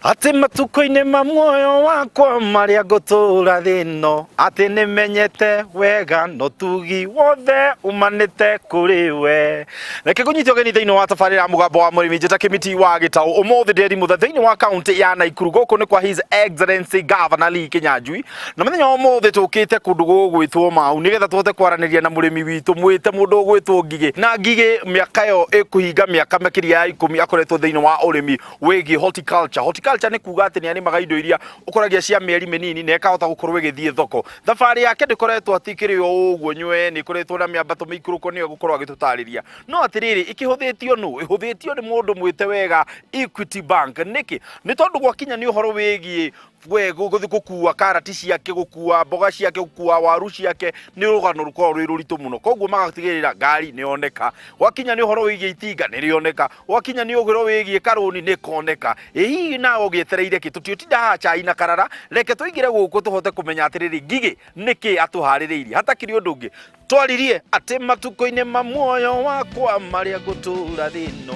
Atĩ matukũ-inĩ ma muoyo wakwa marĩa ngũtũũra thĩ ĩno, atĩ nĩmenyete wega na ũtugi wothe umanĩte kũrĩ we. Reke ngũnyite ũgeni thĩinĩ wa tabarĩra ya mũgambo wa mũrĩmi njĩta Kĩmiti wa Gĩtaũ. Ũmũthĩ ndĩri mũthe thĩinĩ wa kaunti ya Naikuru. Gũkũ nĩ kwa His Excellency Governor Lee Kinyanjui. Na mũthenya wa ũmũthĩ tũkĩte kũndũ gũgwĩtwo Mau nĩgetha tũhote kwaranĩria na mũrĩmi witũ mwĩte mũndũ ũgwĩtwo Ngigĩ. Na Ngigĩ mĩaka ĩyo ĩkũhinga mĩaka makĩria ya 10 akoretwo thĩinĩ wa ũrĩmi wĩgiĩ horticulture. Horticulture nĩ kuga atĩ nĩ arĩmaga indo iria ũkoragia cia mĩeri mĩnini na ĩkahota gũkorwo ĩgĩthiĩ thoko. Thabarĩ yake ndĩkoretwo atĩ ĩkĩrĩ o ũguo nywee, nĩ ĩkoretwo na mĩambato mĩikũrũko nĩyo egũkorwo agĩtũtarĩria. No atĩrĩrĩ, ĩkĩhũthĩtio nũ? Ĩhũthĩtio nĩ mũndũ mwĩte wega Equity Bank. Nĩkĩ? Nĩ tondũ gwakinya nĩ ũhoro wĩgiĩ we gũthiĩ gũkua karati ciake, gũkua mboga ciake, gũkua waru ciake, nĩ rũgano rũkoragwo rwĩ rũritũ mũno. Koguo magatigĩrĩra ngari nĩ yoneka. Gwakinya nĩ ũhoro wĩgiĩ itinga nĩ rĩoneka. Gwakinya nĩ ũhoro wĩgiĩ karũni nĩ koneka. Ĩ hihi nawe ũgĩetereire kĩ? Tũtiũtinda haha chai na karara, reke tũingĩre gũkũ tũhote kũmenya atĩrĩrĩ, Ngigĩ nĩkĩ atũharĩrĩirie. Hatakĩrĩ ũndũ ũngĩ, twaririe atĩ matukũ-inĩ ma muoyo wakwa marĩa ngũtũũra thĩ ĩno.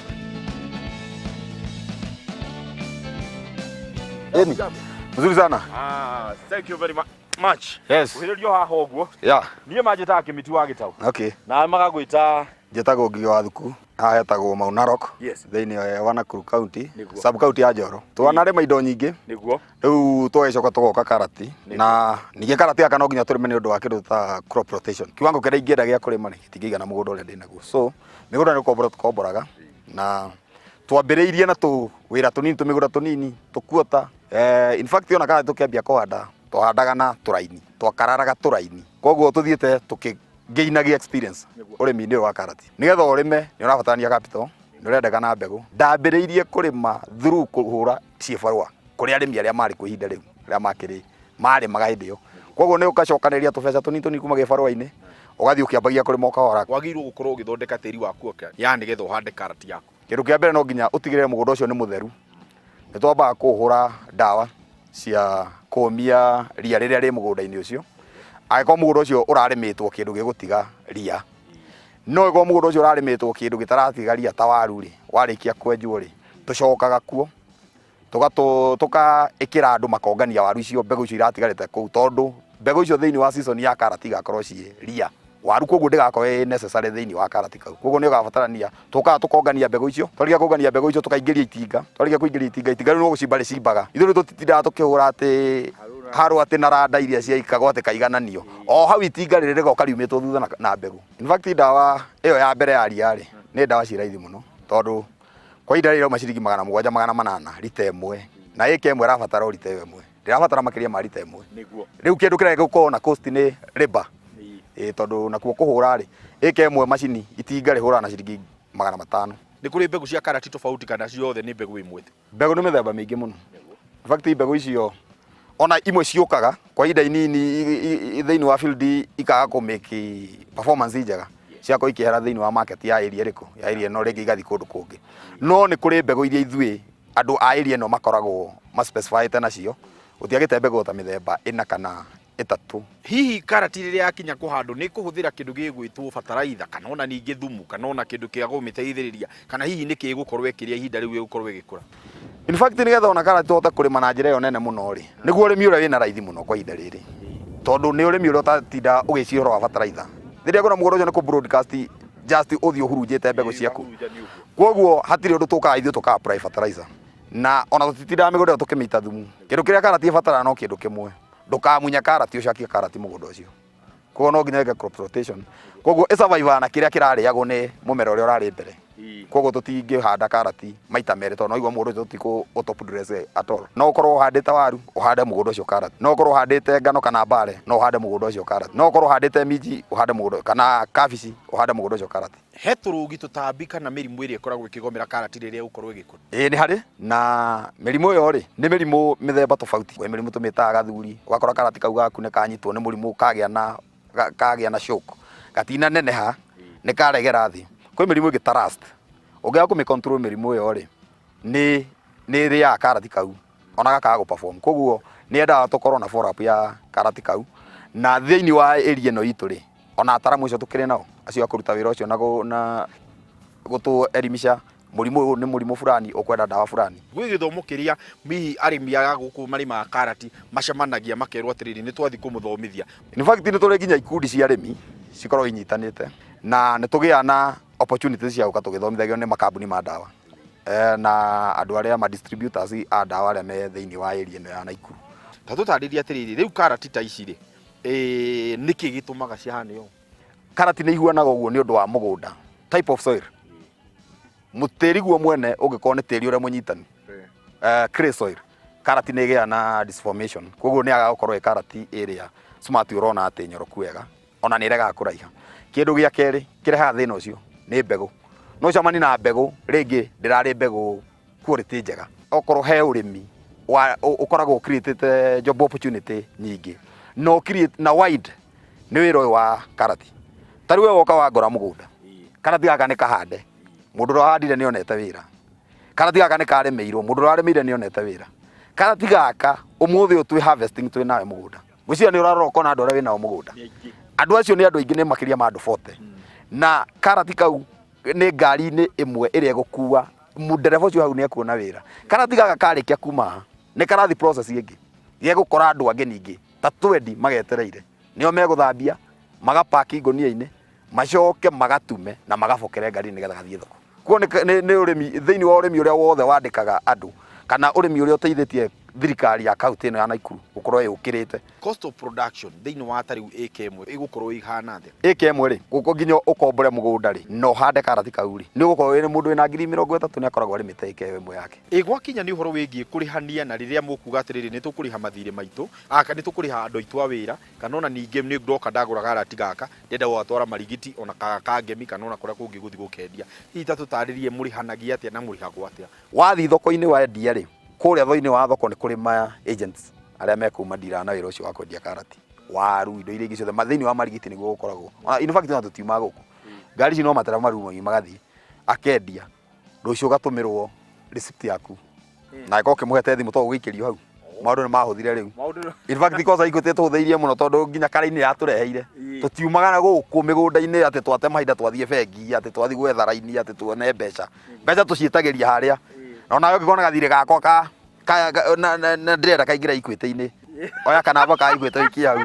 Eni. Mzuri sana. Ah, thank you very much. Yes. Kuhĩrĩrio haha ũguo. Yeah. Niĩ manjĩtaga Kĩmiti wa Gĩtaũ. Okay. Na magagwĩta Njĩtagwo Ngigĩ wa Thuku. Haha hetagwo Mau Narok. Yes. Thĩinĩ wa Nakuru County. Nĩguo. Sub county ya Njoro. Twanarĩma indo nyingĩ. Nĩguo. Rĩu tũgagĩcoka tũgoka karati. Nĩguo. Na ningĩ karati gaka no nginya tũrĩme nĩ ũndũ wa kĩndũ ta crop rotation. Kiwango kĩrĩa ingĩenda gĩa kũrĩma rĩ, gĩtingĩigana mũgũnda ũrĩa ndĩnaguo. So, mĩgũnda nĩ gũkombora tũkomboraga. Na twambĩrĩirie na tũwĩra tũnini, tũmĩgũnda tũnini, tũkuota. In fact ona karati tũkĩambia kũhanda, twahandaga na tũraini. Twakararaga tũraini. Koguo tũthiĩte tũkĩ ngĩinagia experience ũrĩmi-inĩ ũyũ wa karati. Nĩgetha ũrĩme nĩ ũrabatarania capital, nĩ ũrendekana mbegũ. Ndambĩrĩirie kũrĩma through kũhũra ciĩbarũa kũrĩ arĩmi arĩa marĩ kuo ihinda rĩu, arĩa makĩrĩ marĩmaga hĩndĩ ĩyo. Koguo nĩ ũgacokanĩrĩria tũbeca tũnini tũnini kuma gĩbarũa-inĩ, ũgathiĩ ũkĩambagia kũrĩma o kahora. Wagĩrĩirwo gũkorwo ũgĩthondeka tĩri waku atĩa ya nĩgetha ũhande karati yaku? Kĩndũ kĩa mbere no nginya ũtigĩrĩre mũgũnda ũcio nĩ mũtheru. Nĩ twambaga kũũhũra ndawa cia kũmia ria rĩrĩa rĩ mũgũnda-inĩ ũcio. Angĩkorwo mũgũnda ũcio ũrarĩmĩtwo kĩndũ gĩgũtiga ria. No angĩkorwo mũgũnda ũcio ũrarĩmĩtwo kĩndũ gĩtaratiga ria ta waru rĩ, warĩkia kwenjwo rĩ, tũcokaga kuo tũkaĩkĩra andũ makongania waru icio, mbegũ icio iratigarĩte kũu, tondũ mbegũ icio thĩinĩ wa season ya karati igakorwo ciĩ ria. Waru koguo ndĩgakorwo ĩ necessary thĩinĩ wa karati kau. Koguo nĩ ũgabatarania, tũkaga tũkongania mbegũ icio, twarĩkia kũngania mbegũ icio tũkaingĩria itinga, twarĩkia kũingĩria itinga, itinga rĩu no gũcimba rĩcimbaga. Ithuĩ rĩu tũtitindaga tũkĩhũra atĩ harũ atĩ na randa iria ciaikagwo atĩ kaigananio. O hau itinga rĩrĩ rĩgoka riumĩtwo thutha na mbegũ. In fact ndawa ĩyo ya mbere ya ria rĩ, nĩ ndawa ciĩ raithi mũno tondũ kwa ihinda rĩrĩ irauma ciringi 700 800 rita ĩmwe, na ĩka ĩmwe ĩrabatara o rita ĩyo ĩmwe, ndĩrabatara makĩria ma rita ĩmwe. Nĩguo. Rĩu kĩndũ kĩrĩa gĩgũkorwo na cost nĩ labour. Ĩĩ tondũ nakuo kũhũra rĩ, ĩka ĩmwe macini itinga rĩhũraga na ciringi 500. Nĩ kũrĩ mbegũ cia karati tofauti kana ciothe nĩ mbegũ ĩmwe tu? Mbegũ nĩ mĩthemba mĩingĩ mũno. In fact mbegũ icio ona imwe ciũkaga kwa ihinda inini thĩinĩ wa field ikaga kũ make performance njega, cigakorwo ikĩehera thĩinĩ wa market ya area ĩrĩkũ, ya area ĩno rĩngĩ igathiĩ kũndũ kũngĩ. No nĩ kũrĩ mbegũ iria ithuĩ andũ a area ĩno makoragwo ma specify nacio, gũtiagĩte mbegũ ta mĩthemba ĩna kana ĩtatũ. Hihi karati rĩrĩa yakinya kũhandwo nĩ ĩkũhũthĩra kĩndũ gĩgwĩtwo bataraitha kana ona ningĩ thumu kana ona kĩndũ kĩa kũmĩteithĩrĩria kana hihi nĩkĩ ĩgũkorwo ĩkĩrĩa ihinda rĩu ĩgũkorwo ĩgĩkũra? In fact nĩgetha ona karati tũhote kũrĩma na njĩra ĩyo nene mũno rĩ, nĩguo ũrĩmi ũrĩa wĩna raithi mũno kwa ihinda rĩrĩ, tondũ nĩ ũrĩmi ũrĩa ũtatinda ũgĩciria ũhoro wa bataraitha. Rĩrĩa ngona mũgũnda ũcio nĩ kũ broadcast just ũthiĩ ũhurunjĩte mbegũ ciaku. Kwoguo hatirĩ ũndũ tũkaga ithuĩ tũka apply fertilizer. Na ona tũtitindaga mĩgũnda ĩyo tũkĩmĩita thumu. Kĩndũ kĩrĩa karati ĩbataraga no kĩndũ kĩmwe. Ndũkamunye karati ũcakie karati mũgũnda ũcio. Koguo no nginya wĩke crop rotation. Koguo ĩ survive na kĩrĩa kĩrarĩagwo nĩ mũmera ũrĩa ũrarĩ mbere. Koguo tũtingĩhanda karati maita merĩ tondũ no igua mũgũnda ũcio tũtikũ top dress at all. No ũkorwo ũhandĩte waru ũhande mũgũnda ũcio karati. No ũkorwo ũhandĩte ngano kana mbare no ũhande mũgũnda ũcio karati. No ũkorwo ũhandĩte minji ũhande mũgũnda kana kabici ũhande mũgũnda ũcio karati. He tũrũgi, tũtambi kana mĩrimũ ĩrĩa ĩkoragwo ĩkĩgomera karati rĩrĩa ĩgũkorwo ĩgĩkũra? Ĩĩ nĩ harĩ na mĩrimũ ĩyo rĩ nĩ mĩrimũ mĩthemba tofauti. Kwĩ mĩrimũ tũmĩtaga gathuri, ũgakora karati kau gaku nĩ kanyitwo nĩ mũrimũ kagĩa na kagĩa na shock, gatinaneneha nĩ karegera thĩ. Kwĩ mĩrimũ ĩngĩ ta rust, ũngĩaga kũmĩ control mĩrimũ ĩyo rĩ nĩ ĩrĩaga karati kau ona gakaga gũ perform. Koguo nĩ yendaga tũkorwo na follow up ya karati kau na thĩinĩ wa area ĩno itũ rĩ ona ataramu acio tũkĩrĩ nao acio a kũruta wĩra ũcio na gũtũ elimisha Mũrimũ ũyũ nĩ mũrimũ fulani ũkwenda ndawa fulani. Gwĩ gĩthomo kĩrĩa hihi arĩmi aya gũkũ marĩmaga karati macemanagia makerwo atĩrĩrĩ, nĩ twathiĩ kũmũthomithia. In fact nĩ tũrĩ nginya ikundi cia arĩmi cikoragwo inyitanĩte na nĩ tũgĩaga na opportunities cia gũka tũgĩthomithagio nĩ makambuni ma ndawa na andũ arĩa ma distributors a ndawa arĩa me thĩinĩ wa area ĩno ya Naikuru. Ta tũtarĩrie atĩrĩrĩ, rĩu karati ta ici rĩ, nĩkĩ gĩtũmaga cihane ũũ? Karati nĩ ihuanaga ũguo nĩ ũndũ wa mũgũnda, type of soil. Tĩri guo mwene ũngĩkorwo nĩ tĩri ũrĩa mũnyitanu, clay soil, karati nĩ ĩgĩaga na disformation, koguo nĩ yagaga gũkorwo ĩ karati ĩrĩa smart ũrona atĩ nyoroku wega, ona nĩ ĩregaga kũraiha. Kĩndũ gĩa kerĩ kĩrehaga thĩna ũcio nĩ mbegũ. No ũcemanie na mbegũ rĩngĩ ndĩrarĩ mbegũ quality njega. Okorwo he ũrĩmi ũkoragwo create job opportunity nyingĩ na create na wide nĩ wĩra ũyũ wa karati. Ta rĩu we woka wangora mũgũnda, karati gaka nĩ kahande, mũndũ ũrĩa wahandire nĩ onete wĩra. Karati gaka nĩ karĩmĩirwo, mũndũ ũrĩa warĩmĩire nĩ onete wĩra. Karati gaka ũmũthĩ ũyũ twĩ harvesting twĩ nawe mũgũnda. Ngwĩciria nĩ ũrarora ũkona andũ arĩa wĩ nao mũgũnda. Andũ acio nĩ andũ aingĩ, nĩ makĩria ma andũ 40. Na karati kau nĩ ngari-inĩ ĩmwe ĩrĩa ĩgũkua ndereba ũcio hau nĩ ekuona wĩra. Karati gaka karĩkia kuma haha nĩ karathi process ĩngĩ gegũkora andũ angĩ ningĩ ta twendi magetereire, nĩo megũthambia magapaki ngũnia-inĩ macoke magatume na magabokere ngari nĩgetha gathiĩ thoko. Kuo nĩ ũrĩmi thĩinĩ wa ũrĩmi ũrĩa wothe wandĩkaga andũ kana ũrĩmi ũrĩa ũteithĩtie thirikari ya kaunti ĩno ya Naikuru gũkorwo ĩũkĩrĩte. Cost of production thĩinĩ wa ta rĩu ĩka ĩmwe ĩgũkorwo ĩhana atĩa? Ĩka ĩmwe rĩ, gũkũ nginya ũkombore mũgũnda rĩ, na ũhande karati kau rĩ, nĩ ũgũkorwo wĩ mũndũ wĩna 30,000 nĩ akoragwo arĩmĩte ĩka ĩyo ĩmwe yake. Ĩ gwakinya nĩ ũhoro wĩgiĩ kũrĩhania na rĩrĩa mũkuga atĩrĩrĩ nĩ tũkũrĩha mathirĩ maitũ, nĩ tũkũrĩha andũ aitũ a wĩra, kana ona ningĩ nĩ ndoka ndagũra karati gaka, ndĩrenda gũgatwara Marigiti ona Kangemi kana ona kũrĩa kũngĩ gũthiĩ gũkendia. Hihi ta tũtarĩrie mũrĩhanagia atĩa na mũrĩhagwo atĩa? Wathiĩ thoko-inĩ wendia rĩ, kũrĩa thoko-inĩ wa thoko nĩ kũrĩ ma agents arĩa me kũu mandiraga na wĩra ũcio wa kwendia karati, waru, indo iria ingĩ ciothe. Thĩinĩ wa Marigiti nĩguo gũkoragwo. Ona in fact ona tũtiumaga gũkũ. Ngari ici no matereba marumagia magathiĩ akendia, rũciũ ũgatũmĩrwo receipt yaku. Na angĩkorwo ũkĩmũhete thimũ to ũgĩikĩrio hau. Maũndũ nĩ mahũthire rĩu. In fact kosa Equity ĩtũhũthĩirie mũno tondũ nginya kara-inĩ yatũreheire. Tũtiumaga na gũkũ mĩgũnda-inĩ atĩ twate mahinda twathiĩ bengi, atĩ twathiĩ gwetha raini, atĩ tuone mbeca. Mbeca tũciĩtagĩria harĩa. Na onawe ũngĩkorwo na gathirĩ gakwa ka na ndĩrenda kaingĩre Equity-inĩ, oya kanamba ka Equity ũikie hau.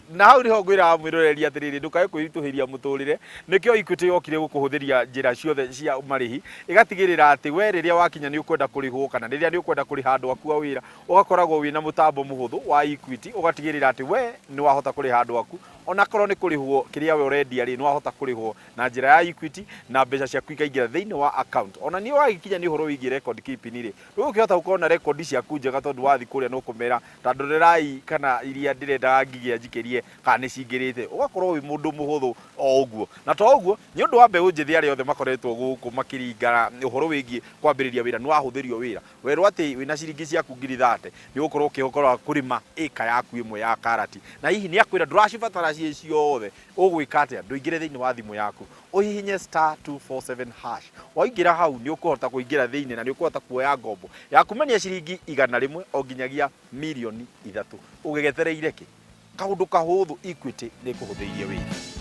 Na hau niho ngwĩraga mwĩroreri atĩrĩrĩ, ndũkae kwĩritũhĩria mũtũrĩre. Nĩkĩo Equity yokire gũkũhũthĩria njĩra ciothe cia marĩhi, ĩgatigĩrĩra atĩ we rĩrĩa wakinya nĩ ũkwenda kũrĩhwo kana rĩrĩa nĩ ũkwenda kũrĩha andũ aku a wĩra, ũgakoragwo wĩna mũtambo mũhũthũ wa Equity, ũgatigĩrĩra atĩ we nĩ wahota kũrĩha andũ aku, onakorwo nĩ kũrĩhwo kĩrĩa we ũrendia rĩ, nĩ wahota kũrĩhwo na njĩra ya Equity na mbeca ciaku ikaingĩra thĩinĩ wa account. Ona niĩ wagĩkinya nĩ ũhoro wĩgiĩ record keeping rĩ, ndũgũkĩhota gũkorwo na rekondi ciaku njega tondũ wathiĩ kũrĩa nĩ ũkũmera ta ndorerai kana iria ndĩrendaga ngigĩa njikĩrie kana nĩ cingĩrĩte, ũgakorwo wĩ mũndũ mũhũthũ o ũguo. Na to ũguo, nĩ ũndũ wa mbeũ njĩthĩ arĩa othe makoretwo gũkũ makĩringana ũhoro wĩgiĩ kwambĩrĩria wĩra, nĩ wahũthĩrio wĩra. Werwo atĩ wĩna ciringi ciaku 30,000 nĩ ũgũkorwo ũkĩhota kũrĩma ĩka yaku ĩmwe ya karati. Na hihi nĩ akwĩra ndũracibatara ciĩ ciothe, ũgwĩka atĩa? Ndũingĩre thĩinĩ wa thimũ yaku, ũhihinye *247#. Waingĩra hau nĩ ũkũhota kũingĩra thĩinĩ na nĩ ũkũhota kuoya ngombo ya kumania ciringi 100 o nginyagia 3 mirioni. Ũgĩgetereire kĩ? Kaũndũ kahũthũ, Equity nĩ ĩkũhũthĩirie wĩra.